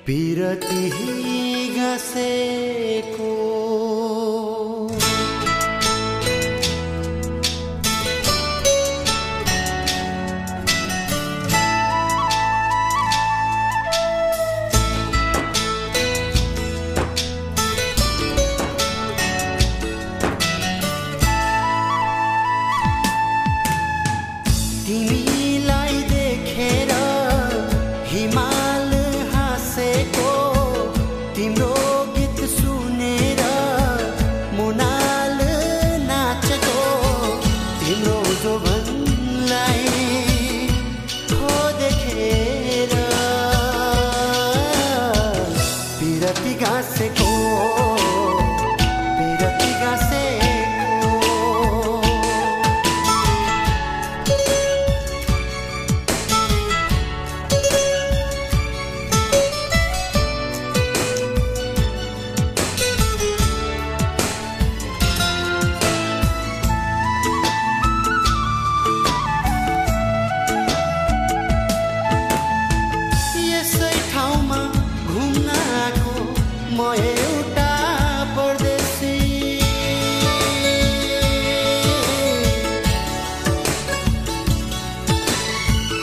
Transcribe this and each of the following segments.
पिरती घसेको तिमीलाई देखेर हिमाल हाँसेको तिम्रो गीत सुनेर मुनाल नाचेको तिम्रो जोबनलाई हो देखेर पिरती घाँसेको पिरती घाँसेको म एउटा परदेशी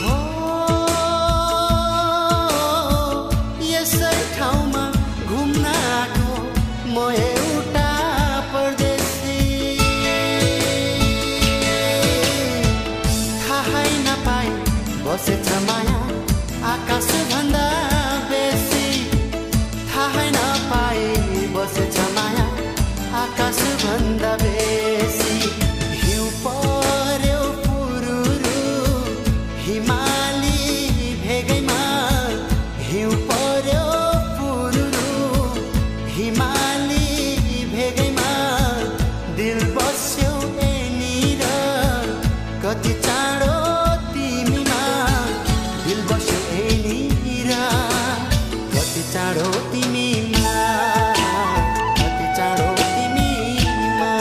हो यसै ठाउँमा घुम्न आएको म एउटा परदेशी थाहै नपाई बसेछ माया आकाशभन्दा बेसी थाहै नपाई बसेछ माया आकाशभन्दा बेसी हिउँ पर्यो पुरुरु हिमाली भेगैमा हिउँ पर्यो पुरुरु हिमाली भेगैमा दिल बस्यो यहीँनिर कति चाँडो तिमीमा दिल बस्यो यहीँनिर कति चाँडो तिमीमा कति चाँडो तिमीमा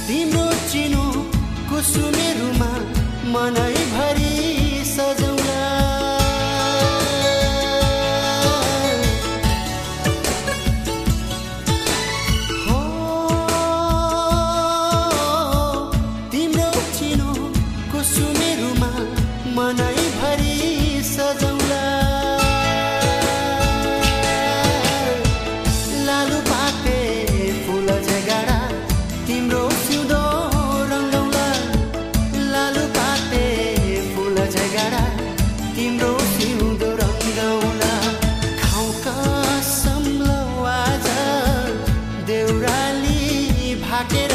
तिम्रो चिनो कुसुमेरुमा मनैभरि सजौला हो तिम्रो चिनो कुसुमेरुमा मनैभरि सजौला लालु पाते फुल झगाडा तिम्रो सिउँदो रङ्गौला लालु पाते फुल झगाडा तिम्रो सिउँदो रङ्गौला खाऊ कसम लौ आज देउराली भाकेर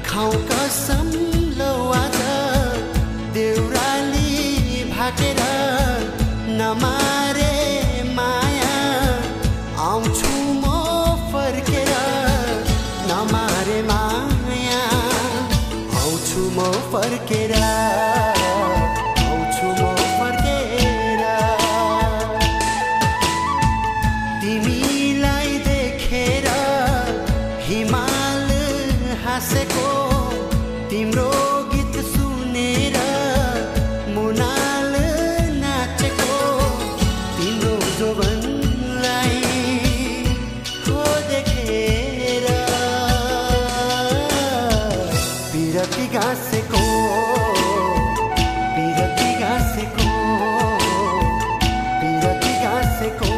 खाऊ कसम लौ आज देउराली भाकेर नमारे माया आउँछु म फर्केर नमारे माया आउँछु म फर्केर आउँछु म फर्केर तिमीलाई देखेर हिमाल हाँसेको तिम्रो गीत सुनेर मुनाल नाचेको तिम्रो जोबनलाई हो देखेर पिरती घाँसेको पिरती घाँसेको पिरती घाँसेको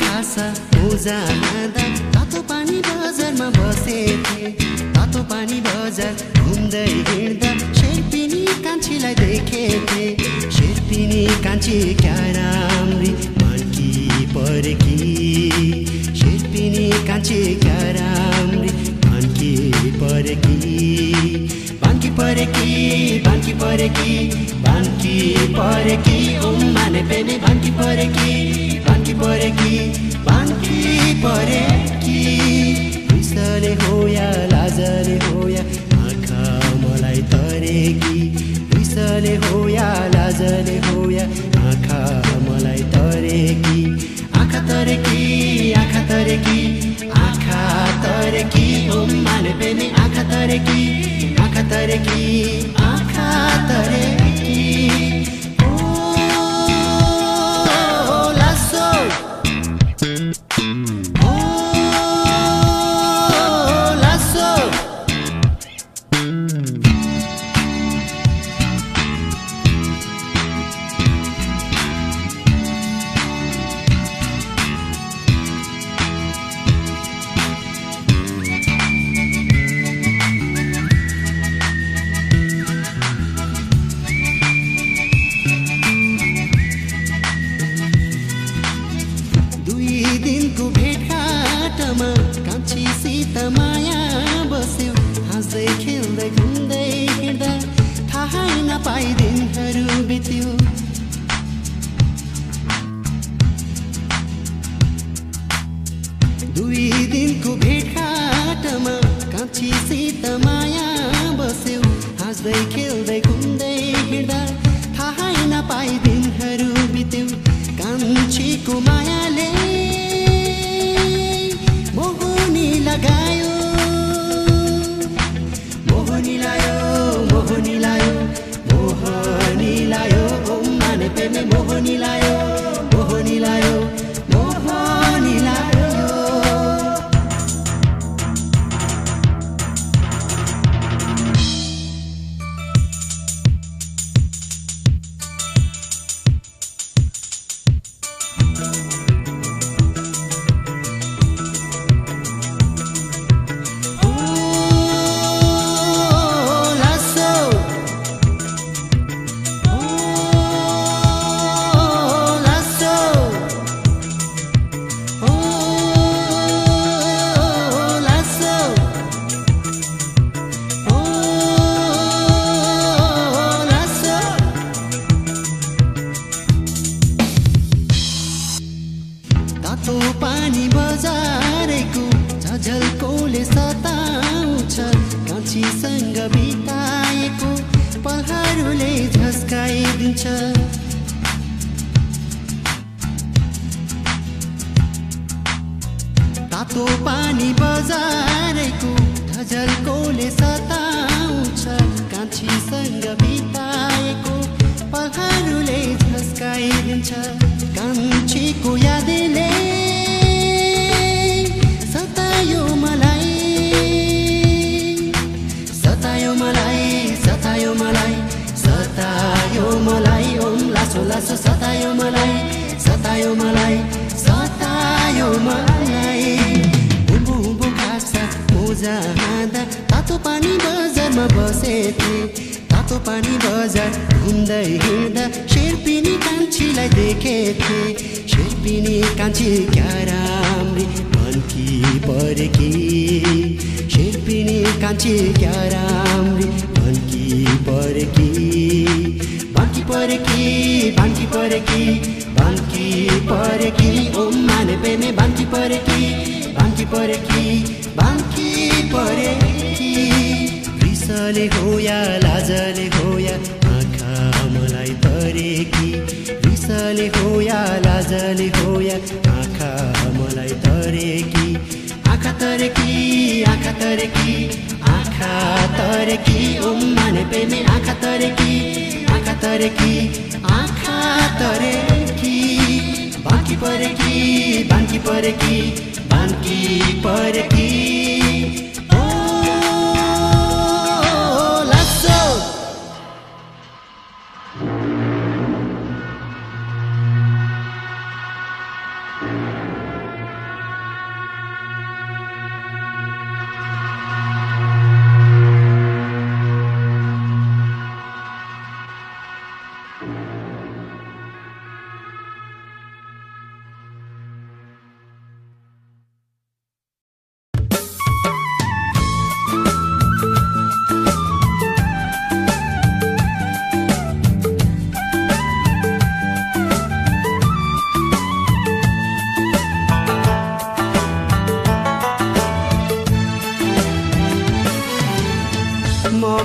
खासा मोजा हाल्दा तातो पानी बजारमा बसेथे तातो पानी बजार घुम्दै हिँड्दा शेर्पिनी कान्छीलाई देखेथे शेर्पिनी कान्छी क्या राम्री मनकी परेकी शेर्पिनी कान्छी क्या राम्री मनकी परेकी बान्की परेकी बान्की परेकी बान्की परेकी माने पेने बान्की परेकी बान्की परेकी बान्की परेकी रिसले हो या लाजले हो या आँखा मलाई तरेकी रिसले हो या लाजले हो या आँखा मलाई तरेकी आँखा तरेकी आँखा तरेकी आँखा तरेकी माने पेने आँखा तरेकी आँखा तरेकी आँखा तरेकी कान्छीसित माया बस्यो हाँस्दै खेल्दै घुम्दै हिँड्दा थाहै नपाई दिनहरू बित्यो दुई दिनको भेटघाटमा कान्छीसित माया बस्यो हाँस्दै खेल्दै घुम्दै हिँड्दा थाहै नपाई दिनहरू बित्यो कान्छीको मायाले लगायो मोहनी लायो मोहनी लायो मोहनी लायो माने पेने मोहनी लायो मोहनी लायो मोहनी लायो तातो पानी बजारेको झझल्कोले सताउँछ कान्छीसँग बिताएको पलहरूले झस्काइदिन्छ तातो पानी बजारेको झझल्कोले सताउँछ कान्छीसँग बिताएको पलहरूले झस्काइदिन्छ कान्छीको यादले सतायो मलाई सतायो मलाई सतायो मलाई सतायो मलाई लासो लासो सतायो मलाई सतायो मलाई सतायो मलाई उम्बु उम्बु खासा मोजा हाल्दा तातो पानी बजारमा बसेथे तातो पानी बजार घुम्दै हिँड्दा शेर्पिनी कान्छीलाई देखेथे शेर्पिनी कान्छी क्या राम्री मनकी परेकी शेर्पिनी कान्छी क्या राम्री मनकी परेकी बान्की परेकी बान्की परेकी बान्की परेकी माने पेने बान्की परेकी बान्की परेकी बान्की परेकी रिसले हो या लाजले हो या आँखा मलाई तरेकी रिसले हो या लाजले हो या आँखा मलाई तरेकी आँखा तरेकी आँखा तरेकी आँखा तरेकी माने पेने आँखा तरेकी आँखा तरेकी आँखा तरेकी बान्की परेकी बान्की परेकी बान्की परेकी Thank you.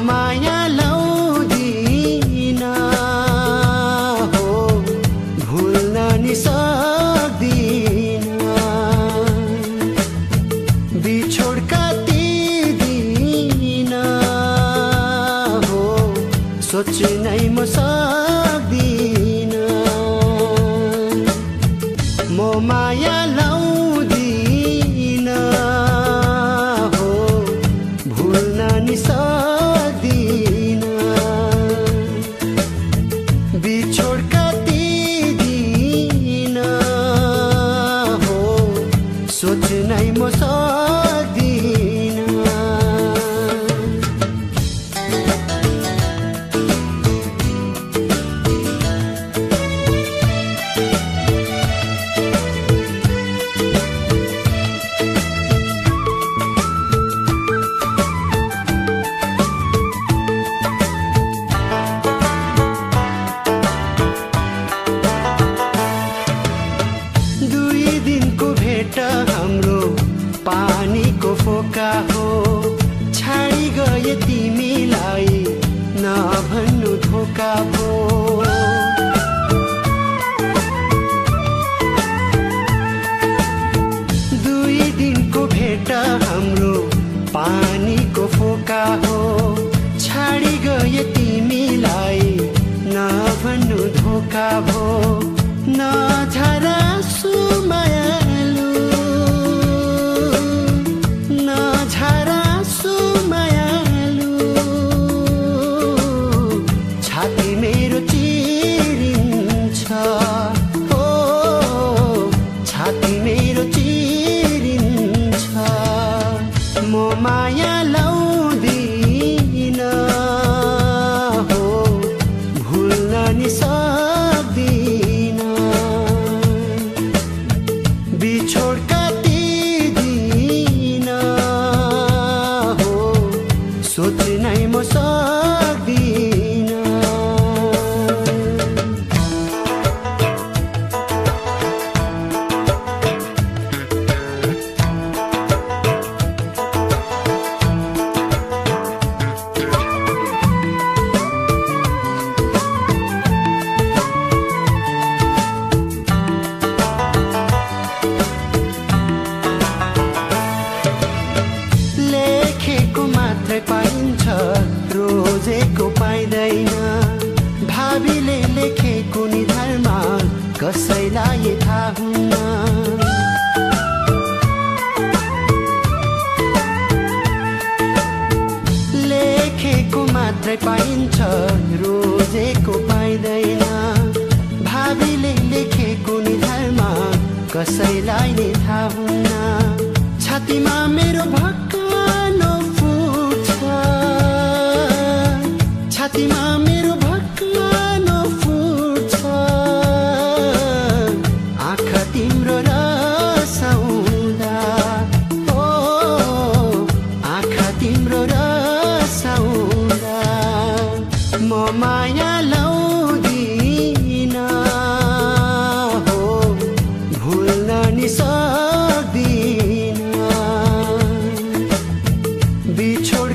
माया लाउँदिन हो भुल्न नि सक्दिन बिछोड काटिदिन हो सोच्नै म सक्दिन म माया लाउँदिन हो भुल्न नि सक्दिन बिछोड काटिदिन हो सोच्नै म सक्दिन हाम्रो पानीको फोका हो छाडी गए तिमीलाई नभन्नु धोका भो दुई दिनको भेट हाम्रो पानीको फोका हो छाडी गए तिमीलाई नभन्नु धोका भो नझरा सुमाया माया लाउँदिन हो भुल्न नि सक्दिन बिछोड काटिदिन हो सोच्नै म सक्दिन पाइन्छ रोजेको पाइँदैन भावीले लेखेको निधारमा कसैलाई थाहा हुन्न लेखेको मात्रै पाइन्छ रोजेको पाइँदैन भावीले लेखेको निधारमा कसैलाई नि थाहा हुन्न छातीमा मेरो भक्कानो छातीमा मेरो भक्कानो फुट्छ आँखा तिम्रो रसाउँदा ओ आँखा तिम्रो रसाउँदा म माया लाउँदिन हो भुल्न नि सक्दिन बिछोड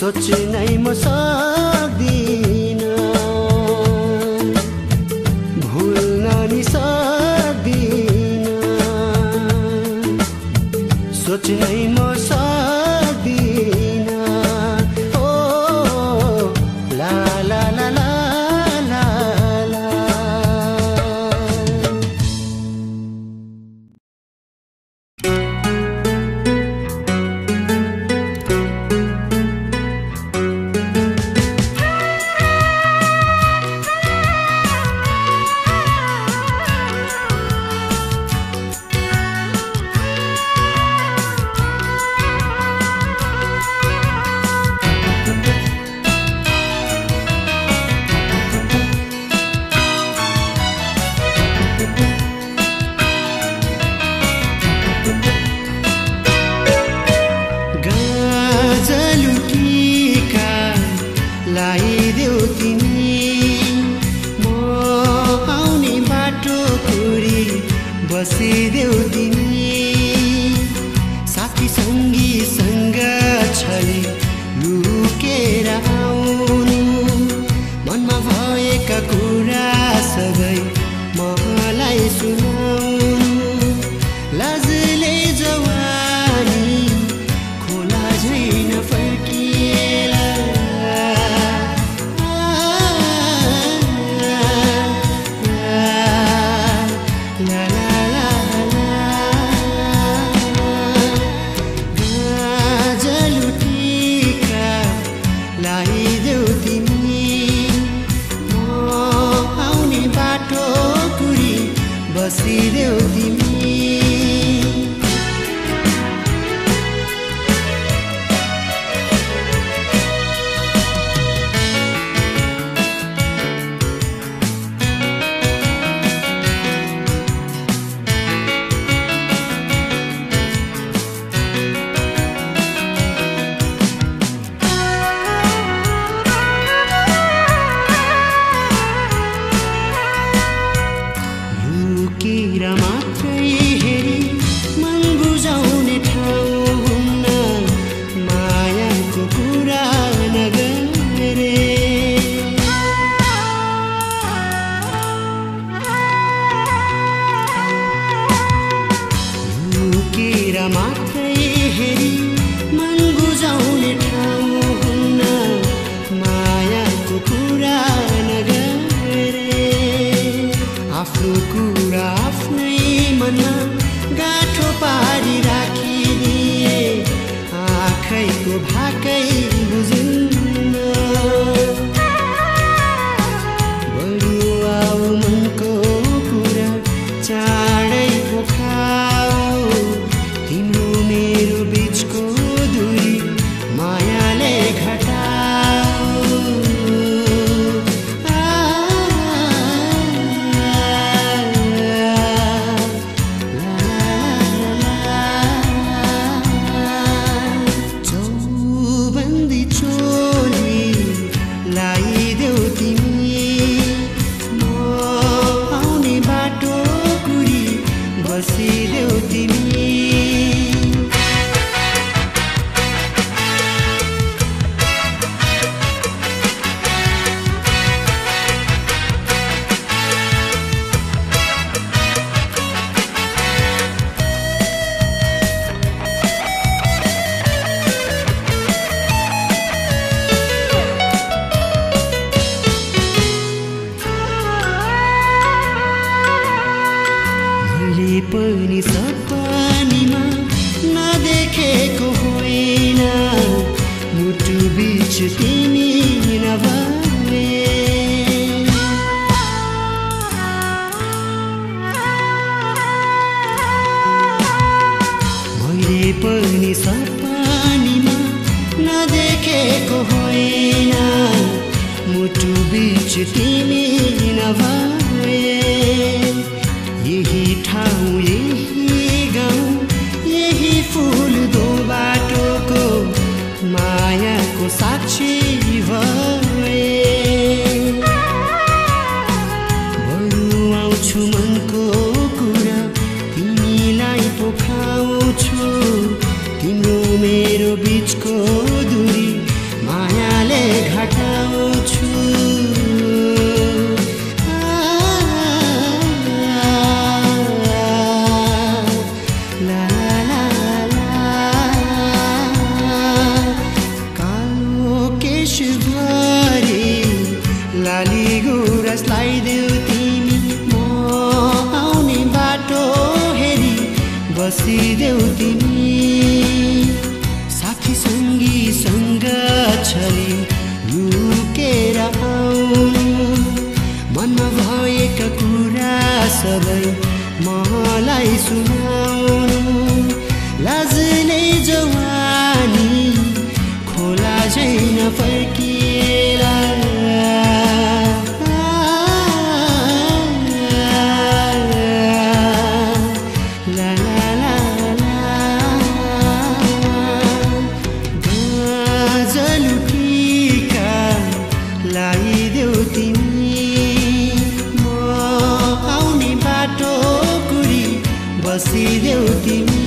सोच्नै म सक्दिन भुल्न नि सक्दिन सोच्नै म सक्दिन ओ ला ला ला ला ला ला बीच तिमी नभए मैले पनि सपनीमा नदेखेको होइन मुटु बीच तिमी नभए यही ठाउँ यही गाउँ यही फुल दो बाटोको मायाको साक्षी भए बरु आउँछु मनको कुरा तिमीलाई पोखाउँछु तिम्रो मेरो बीचको दूरी मायाले घटाउँछु बसिदेऊ तिमी साथी सङ्गीसँग छली लुकेर आउनु मनमा भएका कुरा सबै मलाई सुनाउनु लाजले जवानी खोला झैन फर्किएला बसिदेऊ तिमी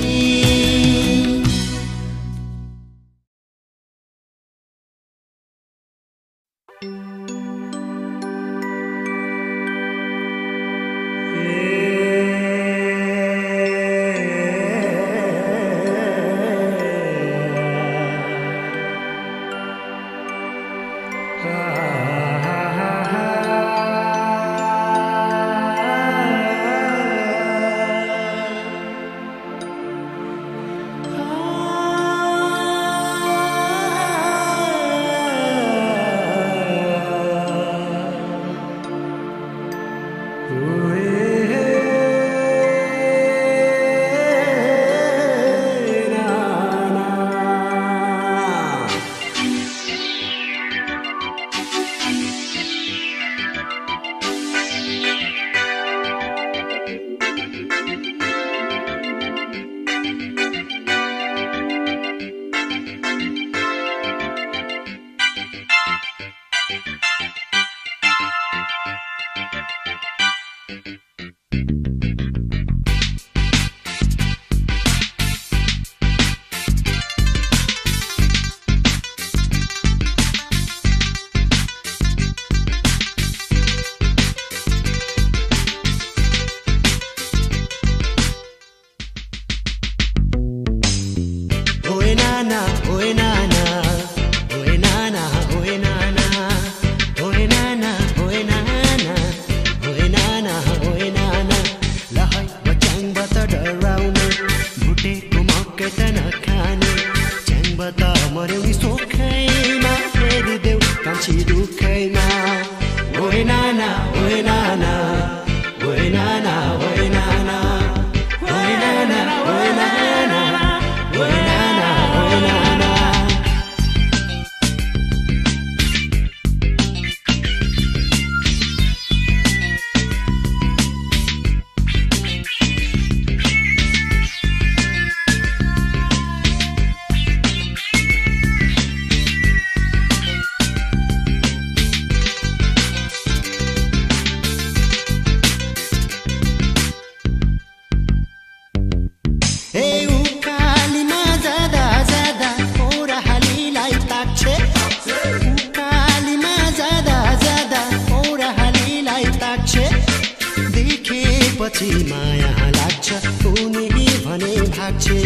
पछि माया लाग्छ उनी भने भाग्छे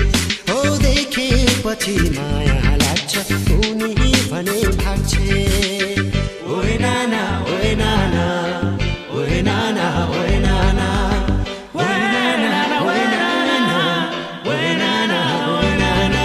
हो देखेपछि माया लाग्छ उनी भने भाग्छे ओए नाना ओए नाना ओए नाना ओए नाना ओए नाना ओए नाना ओए नाना ओए नाना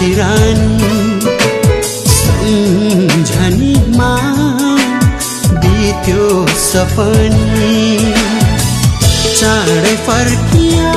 रानी सम्झनीमा बित्यो सपनी चाँडै फर्किया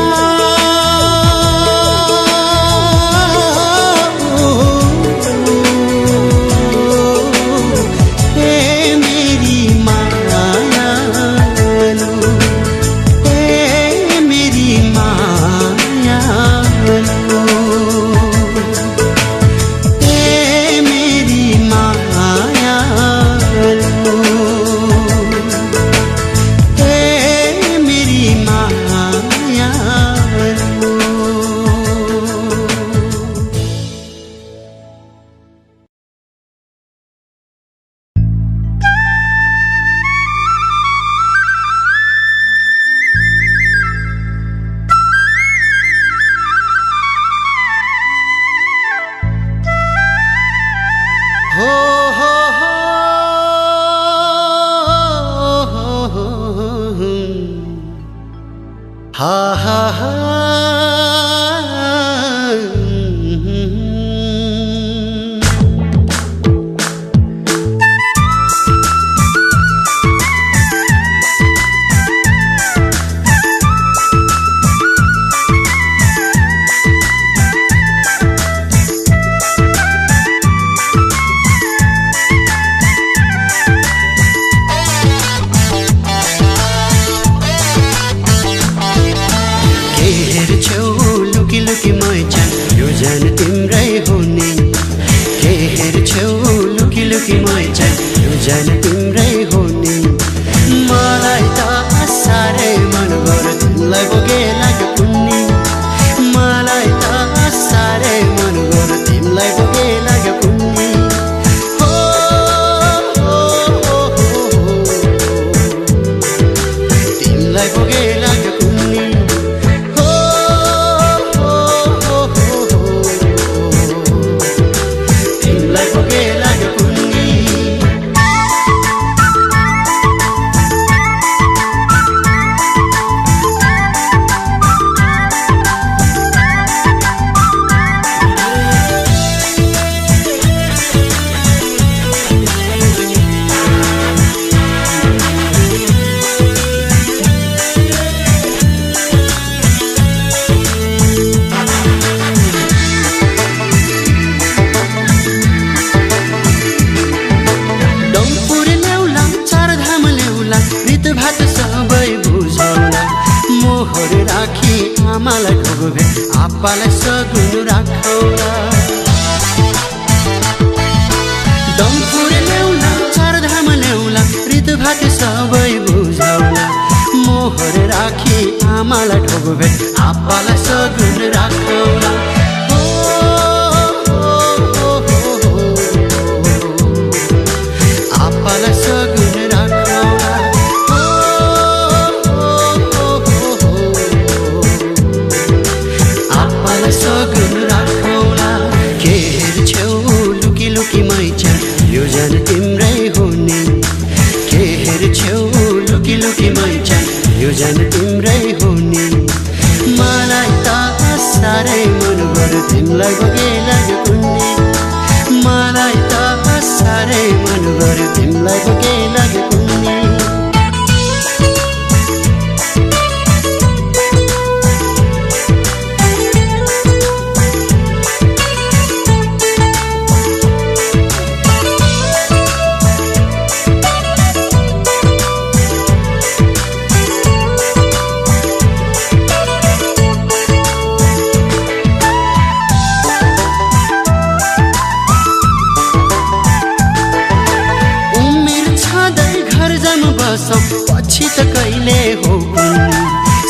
पछि त कहिले हो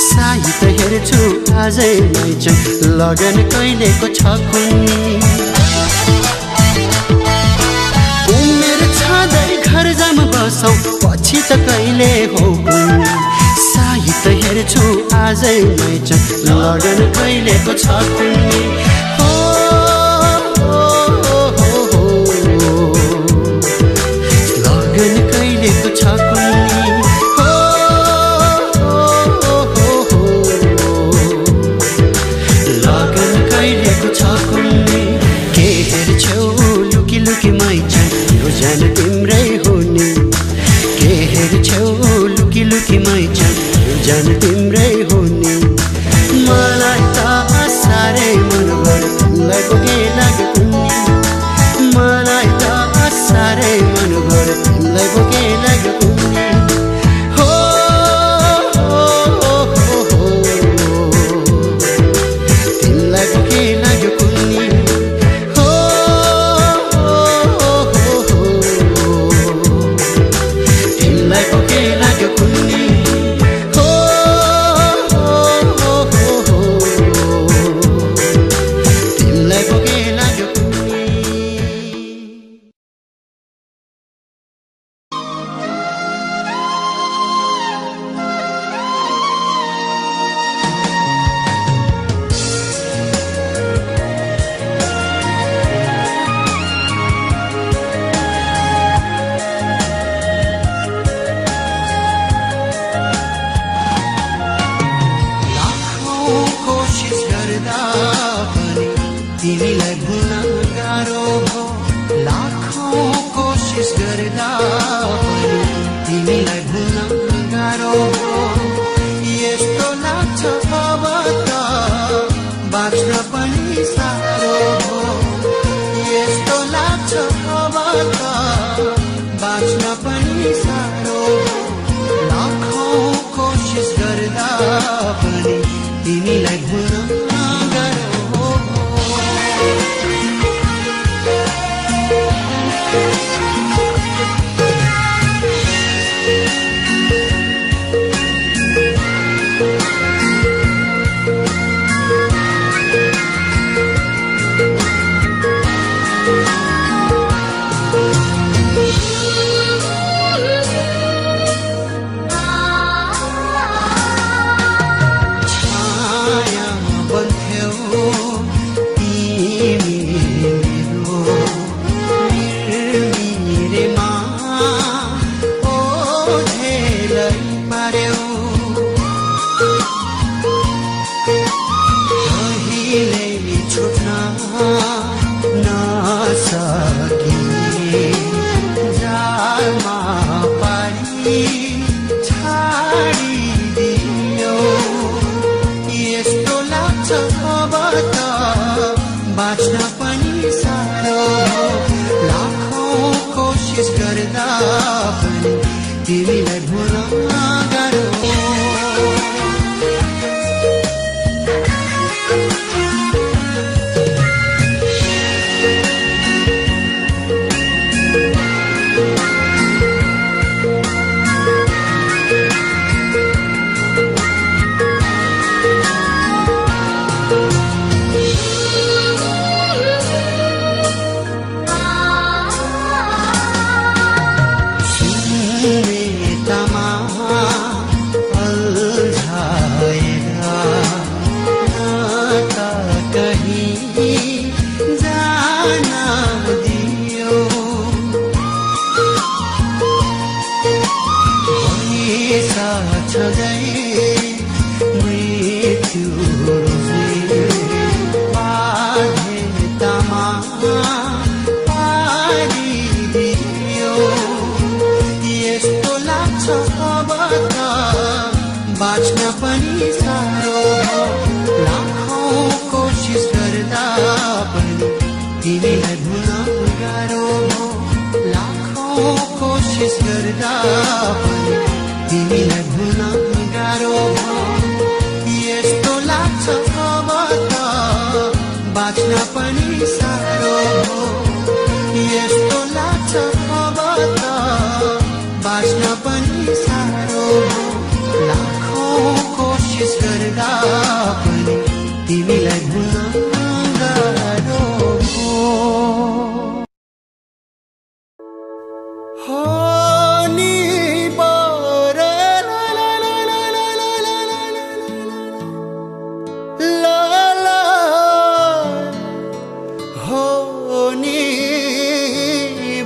साई त हेर्छु आजै नै लगन कहिलेको छ कुन्नी उमेर छँदै घर जाम बसौ पछि त कहिले हो साई त हेर्छु आजै नै लगन कहिलेको छ कुन्नी लगन कहिलेको छ कुन्नी छेउ लुकी लुकी मैचन जान तिम्रै हो नि मलाई त साह्रै मन गर्यो तिमीलाई पो के लाग्यो कुन्नी मलाई त साह्रै मन गर्यो तिमीलाई पो के लाग्यो कुन्नी हो तिमीलाई पो के लाग्यो कुन्नी हो तिमीलाई पो के लाग्यो कुन्नी हो तिमीलाई पो के लाग्यो कुन्नी तिमीलाई भुल्न गाह्रो हो लाखौं कोसिस गर्दा पनि तिमीलाई भुल्न गाह्रो हो यस्तो लाग्छ अब त बाँच्न पनि साह्रो हो यस्तो लाग्छ अब त बाँच्न पनि साह्रो हो लाखौं कोसिस गर्दा पनि तिमीलाई भुल्न गाह्रो बाँच्न पनि साह्रो लाखौं कोसिस गर्दा पनि तिमीलाई भुल्न गाह्रो बाँच्न पनि साह्रो हो लाखौं कोसिस गर्दा पनि तिमीलाई भुल्न गाह्रो हो लाखौं कोसिस गर्दा पनि तिमीलाई भुल्न गाह्रो हो यस्तो लाग्छ अब त बाँच्न पनि साह्रो हो यस्तो लाग्छ अब त बाँच्न पनि साह्रो हो लाखौं कोसिस गर्दा पनि तिमीलाई भुल्न गाह्रो हो नि बरे ला ला ला ला ला ला ला ला हो नि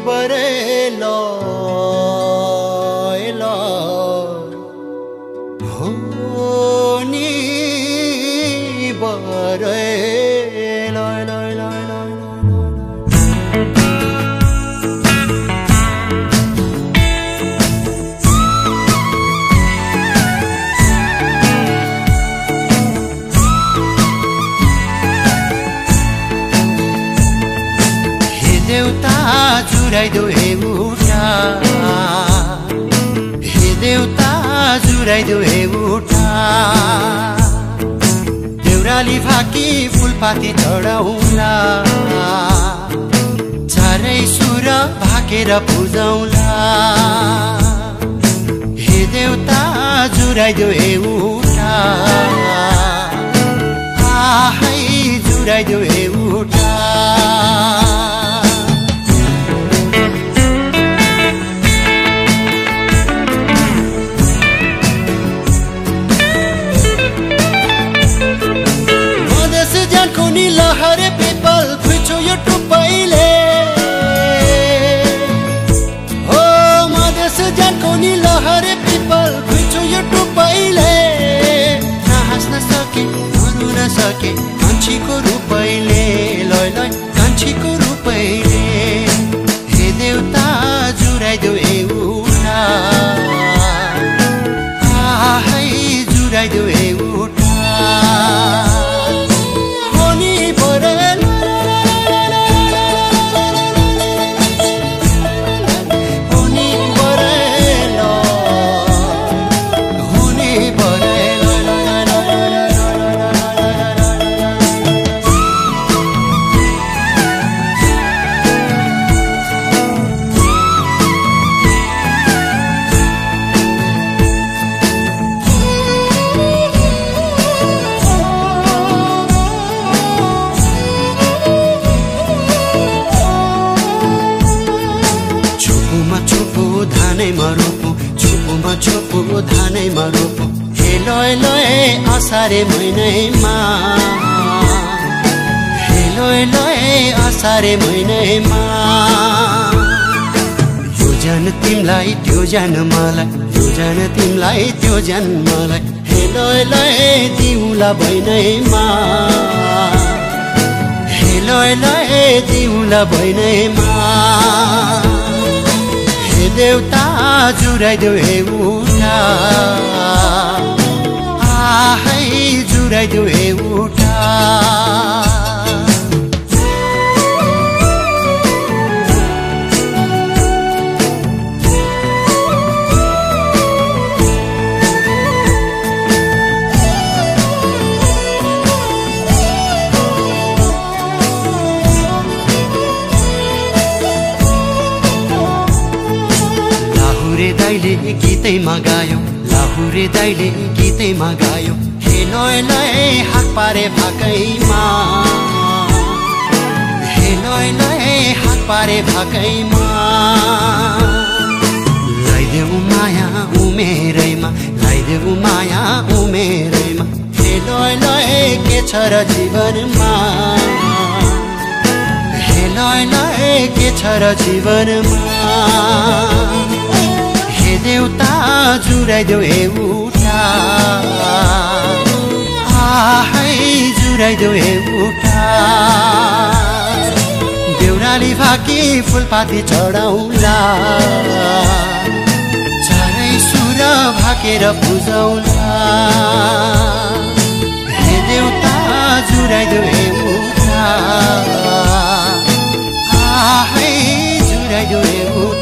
बरे ला जुराइदेऊ एउटा हे देउता जुराइदेऊ एउटा देउराली फाकी फुलपाती चढाउला चारै सुर भाकेर पूजाउला हे देउता जुराइदेऊ एउटा आहै जुराइदेऊ एउटा लहरे पिपल खुइचो यो टुप्पैले हो मधेस जानको नि लहरे पिपल खुइचो यो टुप्पैले नहाँस्न सके भन्नु नसके कान्छीको रूपैले लय लय कान्छीको रूपैले हे देउता जुराइदेऊ एउटा आहै जुराइदेऊ एउटा छोपो धानैमा रोपो हे लय लय असारे महिनैमा हे लय लय असारे महिनैमा यो जान तिमलाई त्यो जान मलाई यो जान तिमलाई त्यो जान मलाई हे लय लय दिउला बहिनैमा हे लय लय दिउला बहिनैमा हे देउता जुराइदेऊ एउटा आहै जुराइदेऊ एउटा गीतैमा गायो लाहुरे दाइले गीतैमा गायो हे लय लय हात पारे भाकैमा हे लय लय हात पारे भाकैमा लाइदेऊ माया उमेरैमा लाइदेऊ माया उमेरैमा हे लय लय के छ र जीवनमा हे लय लय के छ र जीवनमा हे देउता जुराइदेऊ एउटा आहै जुराइदेऊ एउटा देउराली फाकी फुलपाती चढाउला चारै सुर भाकेर पूजाउला हे देउता जुराइदेऊ एउटा आहै जुराइदेऊ एउटा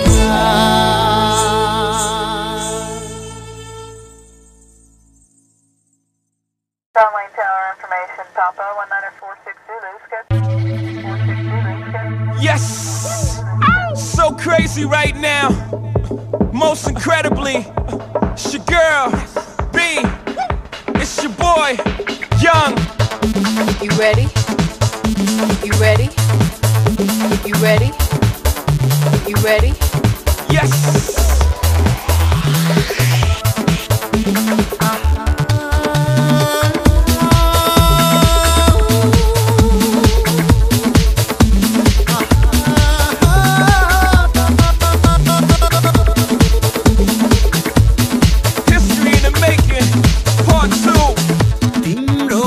Starline Tower information, Papa 19460 Zulu, schedule 460 Yes! So crazy right now. Most incredibly, it's your girl, B. It's your boy, Young. You ready? You ready? You ready? You ready? Yes! तिम्रो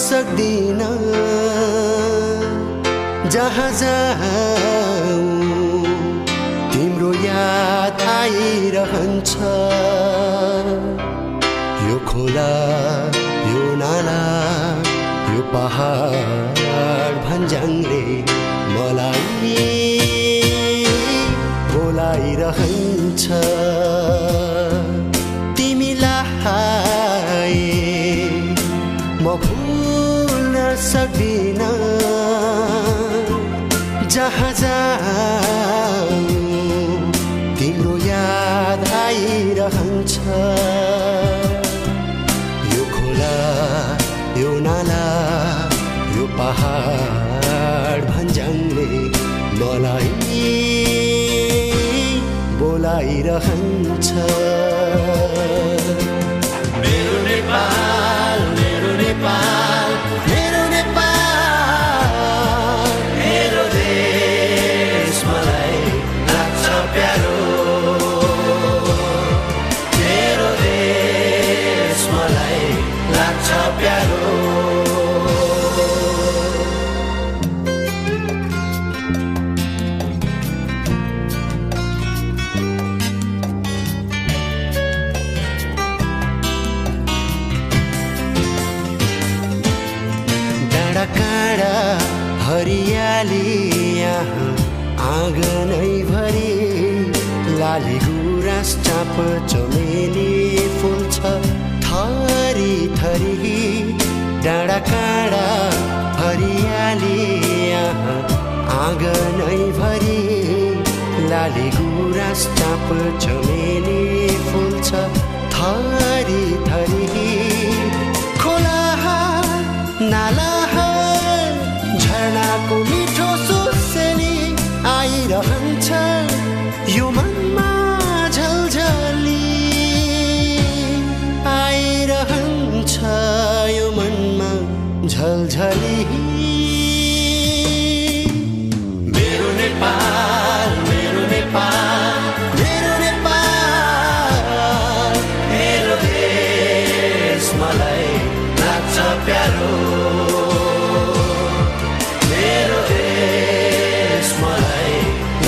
सक्दिन जहाँ जाऊ तिम्रो याद आइरहन्छ यो खोला यो नाला यो पहाड भन्ज्याङले मलाई बोलाइरहन्छ तिमीलाई म भुल्न सक्दिन जहाँ जाऊ तिम्रो याद आइरहन्छ यो खोला यो नाला यो पहाड भन्ज्याङले मलाई बोलाइरहन्छ मेरो नेपाल मेरो नेपाल मेरो नेपाल मेरो देश मलाई लाग्छ प्यारो मेरो देश मलाई लाग्छ प्यारो काँडा हरियाली यहाँ आँगनै भरि लाली गुराँस चाँप चमेली फुल्छ थरी थरी डाँडा काँडा हरियाली यहाँ आँगनै भरि लाली गुराँस चाँप चमेली फुल्छ थरी थरी खोला नाला झरनाको मिठो सुसेली आइरहन्छ यो मनमा झलझली आइरहन्छ यो मनमा झलझली मेरो नेपाल मेरो नेपाल मेरो नेपाल मेरो देश मलाई लाग्छ प्यारो मेरो देश मलाई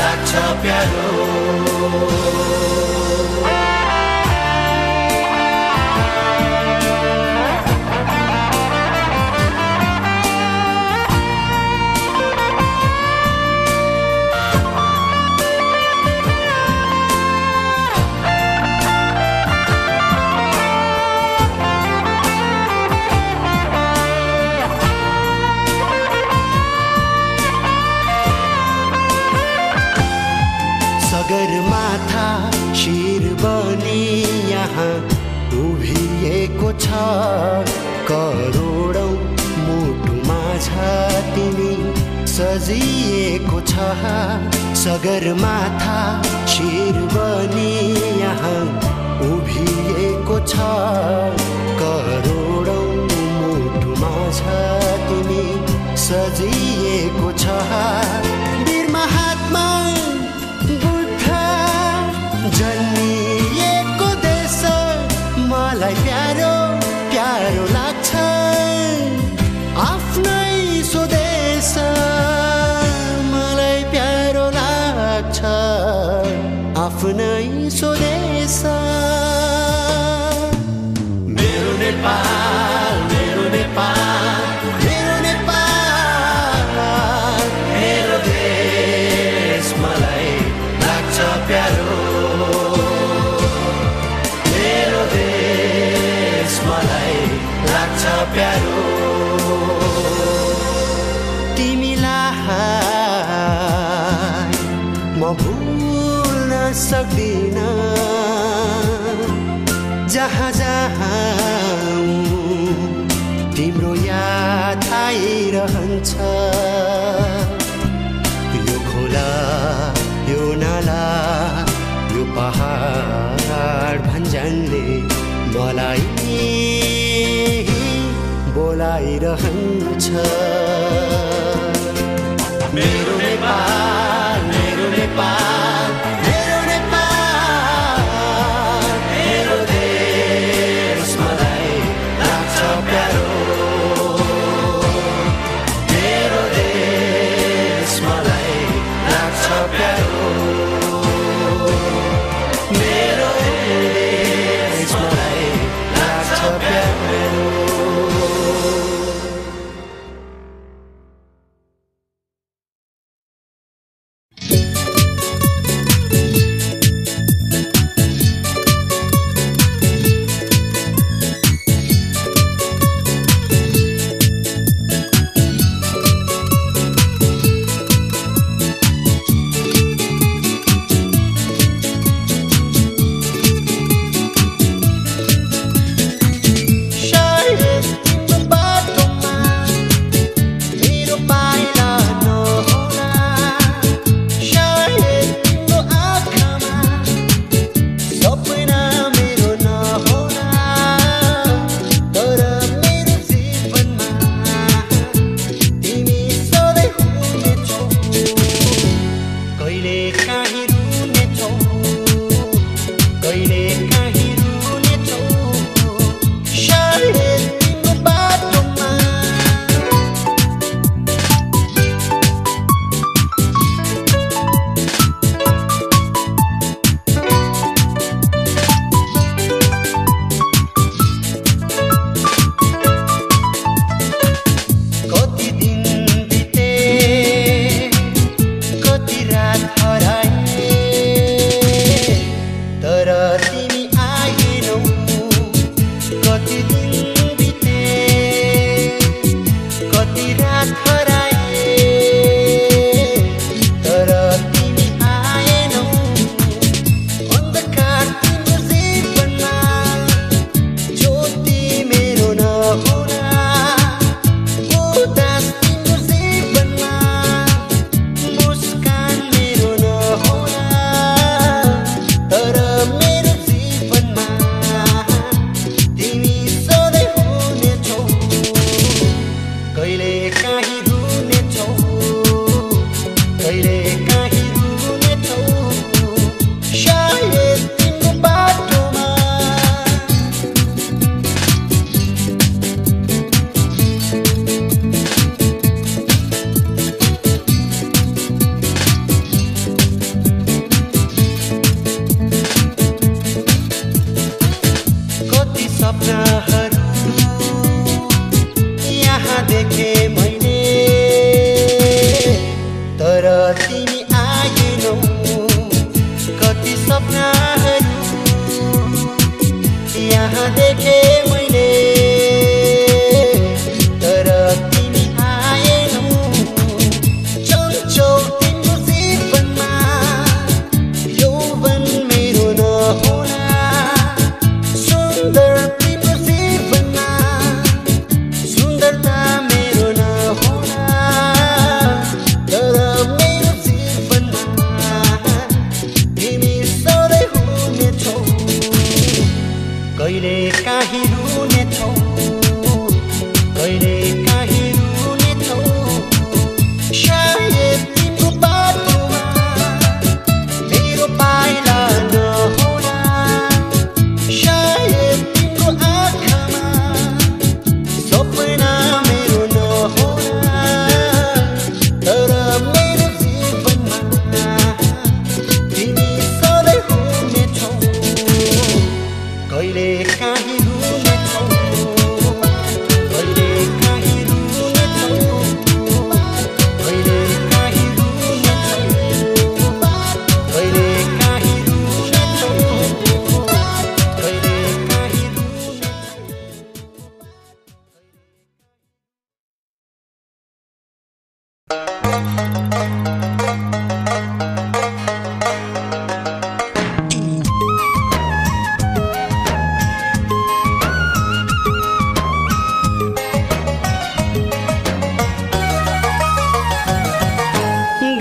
लाग्छ प्यारो सगरमाथा शिर बनी यहाँ उभिएको छ करोडौं मुटुमा छ तिमी सजिएको छ सगरमाथा शिर बनी यहाँ उभिएको छ करोडौं मुटुमा छ तिमी सजिएको छ वीर महात्मा जन्मिएको देश मलाई प्यारो प्यारो लाग्छ आफ्नै स्वदेश मलाई प्यारो लाग्छ आफ्नै स्वदेश मेरो नेपाल मेरो नेपाल मेरो नेपाल मेरो देश मलाई लाग्छ प्यारो प्यारो तिमीलाई म भुल्न सक्दिन जहाँ जाऊ तिम्रो याद आइरहन्छ यो खोला यो नाला यो पहाड भन्ज्याङले मलाई बोलाइरहन्छ मेरो नेपाल मेरो नेपाल मेरो नेपाल मेरो देश मलाई लाग्छ प्यारो देखे मैले तर तिमी आएनौ कति सपनाहरू यहाँ देखे मैले तर तिमी आएनौ चल्छौ तिम्रो जीवनमा यौवन मेरो नहोला सुन्दर तिम्रो जीवनमा सुन्दरता मेरो नहोला तर मेरो जीवनमा तिमी सधैँ हुनेछौ कहिले काहीँ रुनेछौ कहिले काहीँ रुनेछौ सायद तिम्रो बाटोमा मेरो पाइला नहोला सायद तिम्रो आँखामा सपना मेरो नहोला तर मेरो जीवनमा तिमी सधैँ हुनेछौ कहिले काहीँ रुनेछौ कहिले काहीँ रुनेछौ कहिले काहीँ रुनेछौ कहिले काहीँ रुनेछौ कहिले काहीँ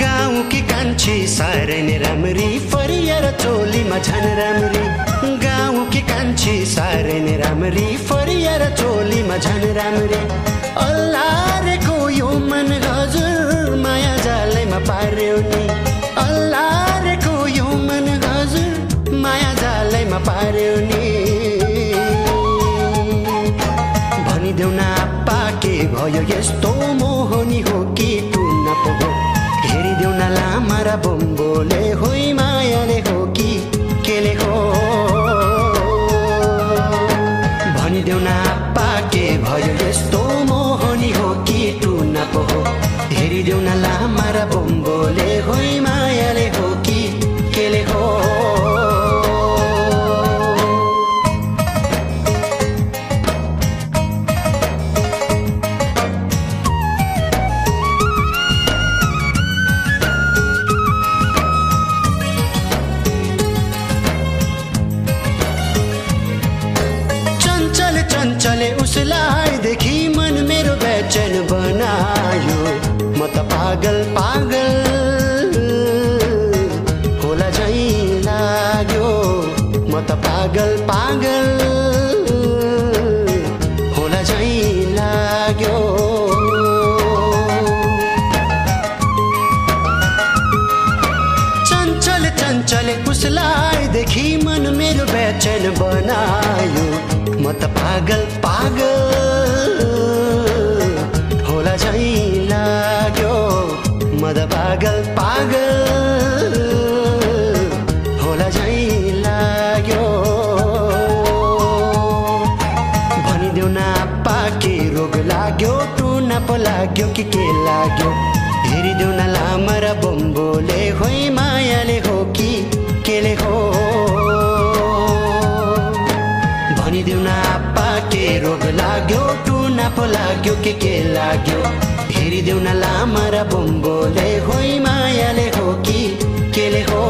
गाउँकी कान्छी साह्रै नै राम्री फरिएर चोलीमा झन् राम्री गाउँकी कान्छी साह्रै नै राम्री फरिएर चोलीमा झन् राम्री अल्लाहको यो मन हजुर माया जालैमा पार्यो नि अल्लाहको यो मन हजुर माया जालैमा पार्यो नि भनिदेऊ न आप्पा के भयो यस्तो मोहनी हो कि टुन्न पो हो हेरिदेऊ न लामा र बम्बोले होइ मायाले हो कि केले हो भनिदेऊ न आप्पा के भयो यस्तो मोहनी हो कि टुन्न पो हो हेरिदेऊ न लामा र बम्बोले होइ मायाले हो कि केले हो चञ्चले उसलाई देखि मन मेरो बेचैन बनायो म त पागल पागल होला झै लाग्यो म त पागल पागल होला झै लाग्यो चञ्चले उसलाई देखि मन मेरो बेचैन बनायो म त पागल पागल होला झै लाग्यो म त पागल पागल होला झै लाग्यो भनिदेऊ न आप्पा के रोग लाग्यो टुन्न पो लाग्यो कि के लाग्यो हेरिदेऊ न लामा र बम्बोले होइ मायाले हो कि केले हो भनिदेऊ न आप्पा के रोग लाग्यो टुन्न पो लाग्यो के लाग्यो हेरिदेऊ न लामा र बम्बोले होइ मायाले हो कि केले हो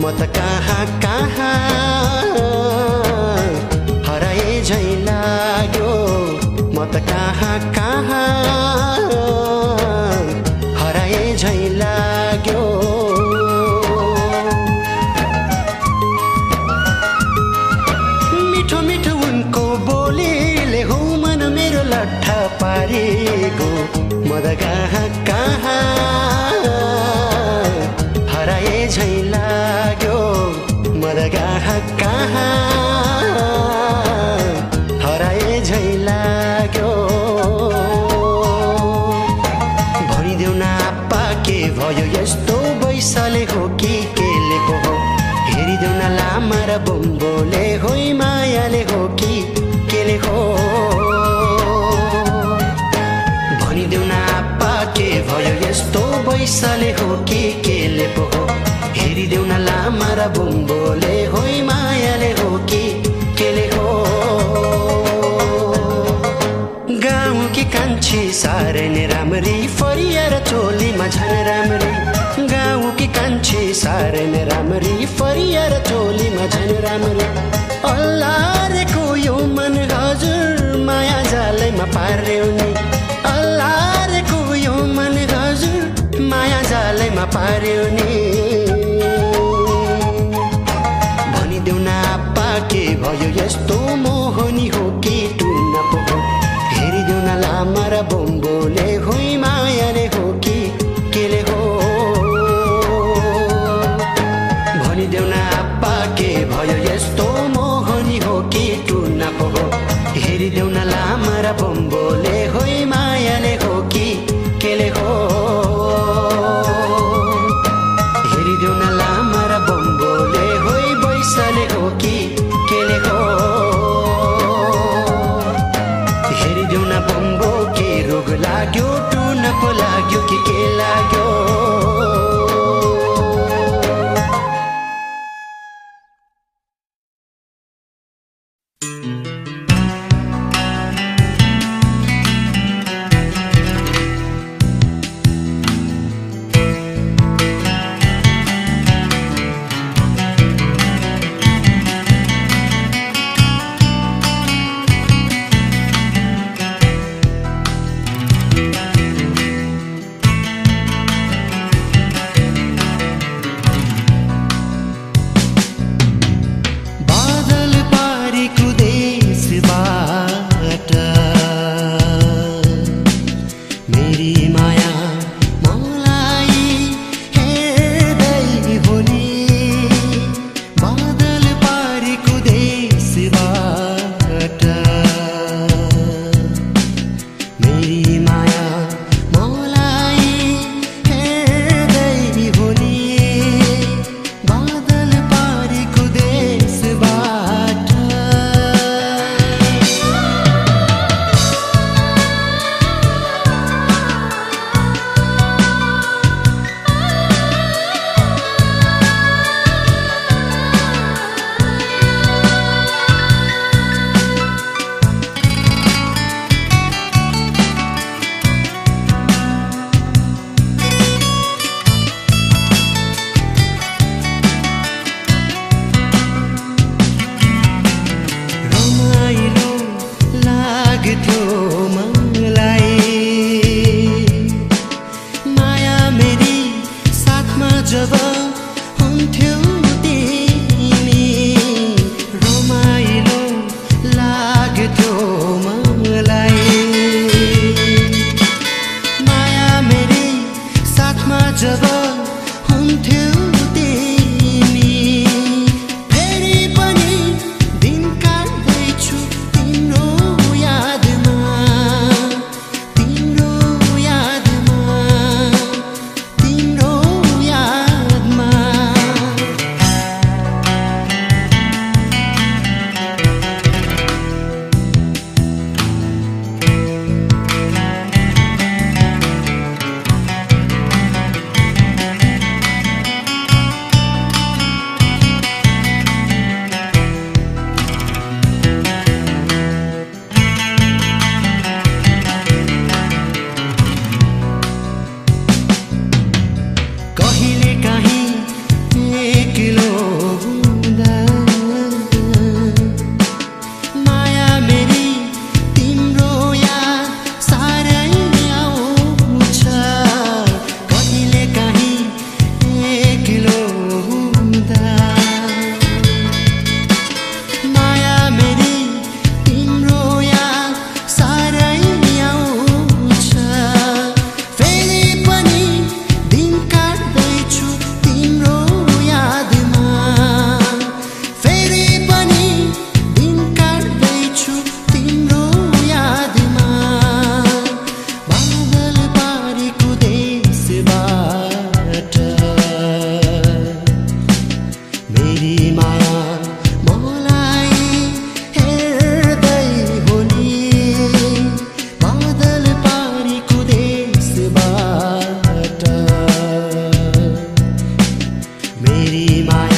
म त कहाँ कहाँ हराए झै लाग्यो म त कहाँ कहाँ हराए झै लाग्यो मिठो मिठो उनको बोलीले हो मन मेरो लट्ठा पारेको म त कहाँ कहाँ हराए झै हो कि केले पो हो हेरिदेऊ न लामा र बम्बोले होइ मायाले हो कि केले हो भनिदेऊ न आप्पा के भयो यस्तो बैसले हो कि केले पो हो हेरिदेऊ न लामा र बम्बोले होइ मायाले हो कि केले हो गाउँकी कान्छी साह्रै नै राम्री फरिएर चोलीमा झन् राम्री गाउँकी कान्छी साह्रै नै राम्री फरिएर चोलीमा झन् राम्री अल्लाहको यो मन हजुर माया जालैमा पार्यो नि अल्लाहको यो मन हजुर माया जालैमा पार्यो नि भनिदेऊ न आप्पा के भयो यस्तो मोहनी हो कि टुन्न पो हो हेरिदेऊ न लामा र बम्बोले होइ मायाले हो कि केले हो भनिदेऊ न आप्पा के भयो यस्तो मोहनी हो कि टुन्न पो हो हेरिदेऊ न लामा र बम्बोले होइ मायाले हो कि केले हो हेरिदेऊ न लामा र बम्बोले होइ बैसले हो कि केले हो हेरिदेऊ न बम्बो के रोग लाग्यो टुन्न पो लाग्यो कि के लाग्यो मेरी माया